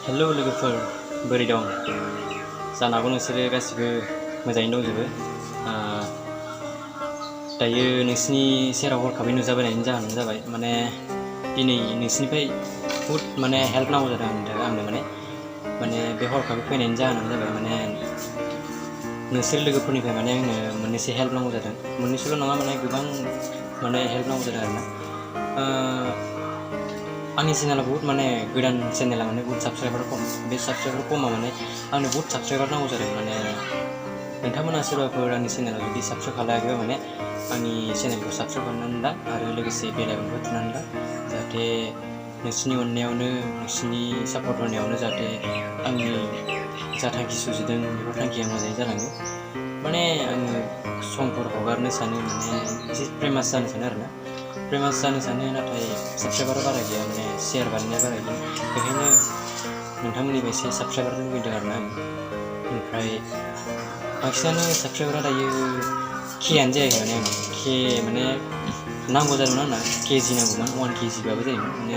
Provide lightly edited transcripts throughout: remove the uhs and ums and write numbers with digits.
Hello लोगोफोर बोरै दं जानो हागौ नोंसोरो गासिबो मोजाङैनो दंजोबो दायो नोंसिनि सेराव हरखाबै नुजाबोनायनि जाहोनानो जाबाय माने दिनै नोंसिनिफ्राय बहुद माने हेल्प नांगौ जादों आंनो माने बे हरखाबै फैनायनि जाहोनानो जाबाय माने नोंसोर लोगोफोरनिफ्राय माने आंनो मोननैसो हेल्प नांगौ जादों मोननैसोल' नङा माने गोबां माने हेल्प नांगौ जादों आरोना आंनि चेनेला बहुत माने गोदान चेनेला माने बहुत साबस्क्राइबार खम बे साबस्क्राइबार खमा माने आंनो बहुत साबस्क्राइबार नांगौ जादों माने नोंथांमोना सोरबाफोर आंनि चेनेलाव जुदि साबस्क्राइब खालायाखैबा माने आंनि चेनेलखौ साबस्क्राइब खालामनानै ला आरो लोगोसे बेल आइकनखौ थुनानै ला जाहाथे नोंसिनि अननायावनो नोंसिनि सापर्ट होनायावनो जाहाथे आंनि जा थांखि सुजुदों बेफोर थांखिया मोजाङै जालाङो माने आङो समफोर हगारनो सानो माने एसे फेमास जानो सानो आरोना फेमास जानो सानो नाथाय साबस्क्राइबार बारा गैया माने शेयार बानायनाया बारा गैया बेखायनो नोंथांमोननिफ्राय एसे साबस्क्राइबार लुबैदों आरोना आं ओमफ्राय बांसिनानो साबस्क्राइबारा दायो केआनो जायाखै माने आंनाव के माने नांगौ जादोंमोन आंना केजि नांगौमोन 1 केजिबाबो जायोमोन माने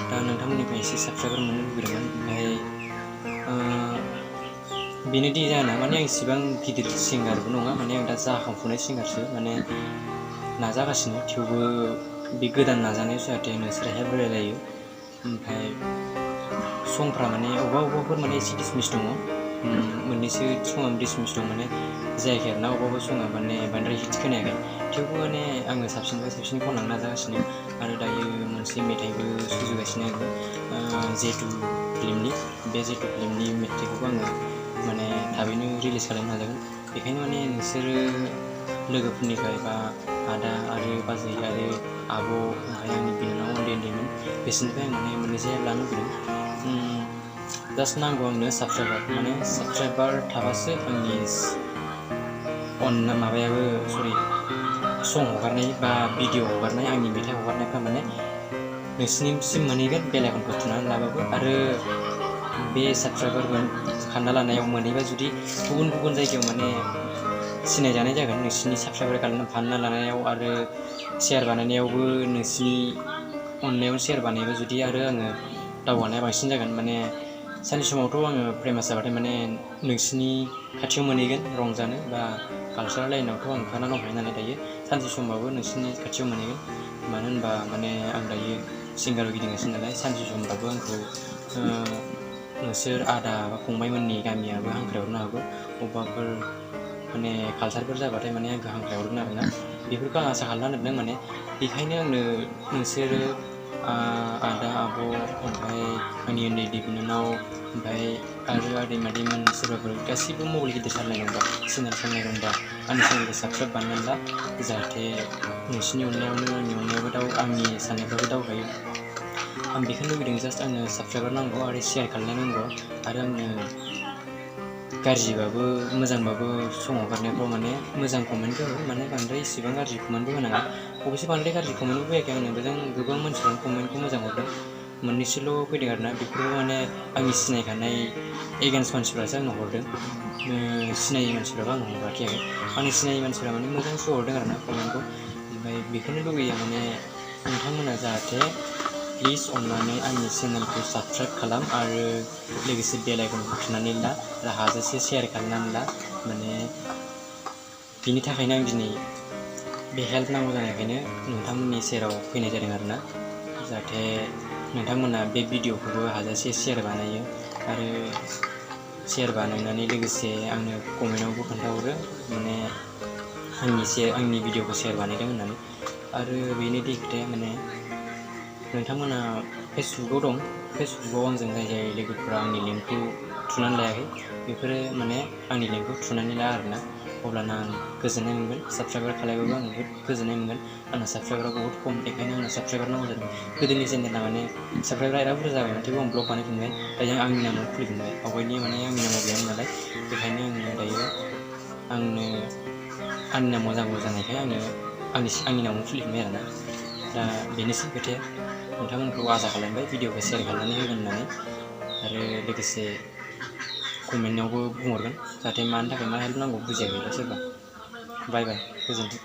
दा नोंथांमोननिफ्राय एसे साबस्क्राइबार मोननो लुबैदोंमोन ओमफ्राय बेनोदि जाहोना माने आं इसिबां गिदिर सिंगारबो नङा माने आं दा जाखांफुनाय सिंगारसो माने नाजागासिनो थेवबो बे गोदान नाजानायाव जाहाथे नोंसोर हेल्प होलायलायो ओमफ्राय संफ्रा माने अबेबाफोर माने एसे डिसमिस दङ मोननैसो सङा डिसमिस दं माने जायाखै आरोना अबेबा सङा माने बांद्राय हिट खोनायाखै थेवबो माने आङो साबसिननिफ्राय साबसिन खनलांनो नाजागासिनो आरो दायो मोनसे मेथाइबो सुजुगासिनो आङो जेतु फिल्मनि बे जेतु फिल्मनि मेथाइखौबो आङो माने थाबैनो रिलिज खालामनो नाजागोन बेखायनो माने नोंसोरो लोगोफोरनिफ्राय बा आदा आरो बाजै आरो आब' ओमफ्राय आंनि बिनानाव उन्दैमोन बिसोरनिफ्राय आं माने मोननैसो हेल्प लानो लुबैदों जास्ट नांगौ आंनो साबस्क्राइबार माने साबस्क्राइबार थाबासो आंनि माबायाबो सरि सं हगारनाय बा भिडिअ हगारनाय आंनि मेथाइ हगारनायफ्रा माने नोंसिनिसिम मोनहैगोन बेल आइकनखौ थुनानै लाबाबो आरो बे साबस्क्राइबार खालामना लानायाव मोनहैबा जुदि गुबुन गुबुन जायगायाव माने सिनायजानाय जागोन नोंसिनि साबस्क्राइबार खालामना लानायाव आरो शेयार बानायनायावबो नोंसिनि अननायाव शेयार बानायबा जुदि आरो आङो दावगानाया बांसिन जागोन माने सानसे समावथ' आङो फेमास जाबाथाय माने नोंसिनि खाथियाव मोनहैगोन रंजानो बा कालचारेल लाइनावथ' आं ओंखारना दंखायो नालाय दायो सानसे समबाबो नोंसिनि खाथियाव मोनहैगोन मानो होनबा माने आं दायो सिंगाराव गिदिंगासिनो नालाय सानसे समबाबो आंखौ नोंसोर आदा बा फंबायमोननि गामियाबो हांख्रायहरनो हागौ अबेबाफोर माने कालचारफोर जाबाथाय माने आंखौ हांख्रायहरगोन आरोना बेफोरखौ आं आसा खालामना दोनदों माने बेखायनो आंनो नोंसोरो आदा आब' ओमफ्राय आंनि उन्दै बिनानाव ओमफ्राय आरो आदै मादैमोन सोरबाफोर गासैबो मबाइल गिदिर सालायनांगौबा चेनेल सालायनांगौबा आंनि चेनेलखौ साबस्क्राइब बानायनानै ला जाहाथे नोंसिनि अननायावनो आंनि अननायावबो आंनि साननायफ्राबो दावगायो आं बेखौनो लुबैदों जास्ट आंनो साबस्क्राइबार नांगौ आरो शेयार खालामनांगौ आरो आंनो गाज्रिबाबो मोजांबाबो सं हगारनायफ्राव माने मोजां कमेन्टबो हो माने बांद्राय इसेबां गाज्रि कमेन्टबो होनाङा अबयसे बांद्राय गाज्रि कमेन्टबो फैयाखै आंनो गोबां मानसिफ्रानो कमेन्टखौ मोजां हरदों मोननैसोल' फैदों आरोना बेफोरबो माने आंनि सिनायखानाय एगेन्स्ट मानसिफ्रासो आंनो हरदों सिनायै मानसिफ्राबो आंनो हराखै आंनि सिनायै मानसिफ्रा माने मोजांसो हरदों आरोना कमेन्टखौ ओमफ्राय बेखौनो लुगैयो माने नोंथांमोना जाहाथे प्लिज अननानै आंनि चेनेलखौ साबस्क्राइब खालाम आरो लोगोसे बेल आइकनखौ थुनानै ला आरो हाजासे शेयार खालामनानै ला माने बिनि थाखायनो आं दिनै बे हेल्प नांगौ जानायखायनो नोंथांमोननि सेराव फैनाय जादों आरोना जाहाथे नोंथांमोना बे भिडिअखौबो हाजासे शेयार बानायो आरो शेयार बानायनानै लोगोसे आंनो कमेन्टआवबो खोन्थाहरो माने आंनि भिडिअखौ शेयार बानायदों होननानै आरो बेनोदि खोथाया माने नोंथांमोना फेसबुकआव दं फेसबुकआव आंजों जाय लोगोफोरा आंनि लिंकखौ थुनानै लायाखै बेफोरो माने आंनि लिंकखौ थुनानै ला आरोना अब्लाना आं गोजोननाय मोनगोन साबस्क्राइबार खालायबाबो आं बहुद गोजोननाय मोनगोन आंना साबस्क्राइबारा बहुद खम बेखायनो आंनो साबस्क्राइबार नांगौ जादों गोदोनि चेनेला माने साबस्क्राइबारा बिराद बुरजा जाबायमोन थेवबो आं ब्लग बानायफिनबाय दायो आंनि नामाव खुलिफिनबाय आवगायनि माने आंनि नामाव गैयामोन नालाय बेखायनो दायो आंनि नामाव जागौ जानायखाय आंनि नामाव खुलिफिनबाय आरोना दा बेनोसै खोथाया नोंथांमोनखौ आसा खालामबाय भिडिअखौ शेयार खालामनानै होगोन होननानै आरो लोगोसे कमेन्टआवबो बुंहरगोन जाहाथे मानि थाखाय मा हेल्प नांगौ बुजियाखैबा सोरबा बाय बाय गोजोन्थों।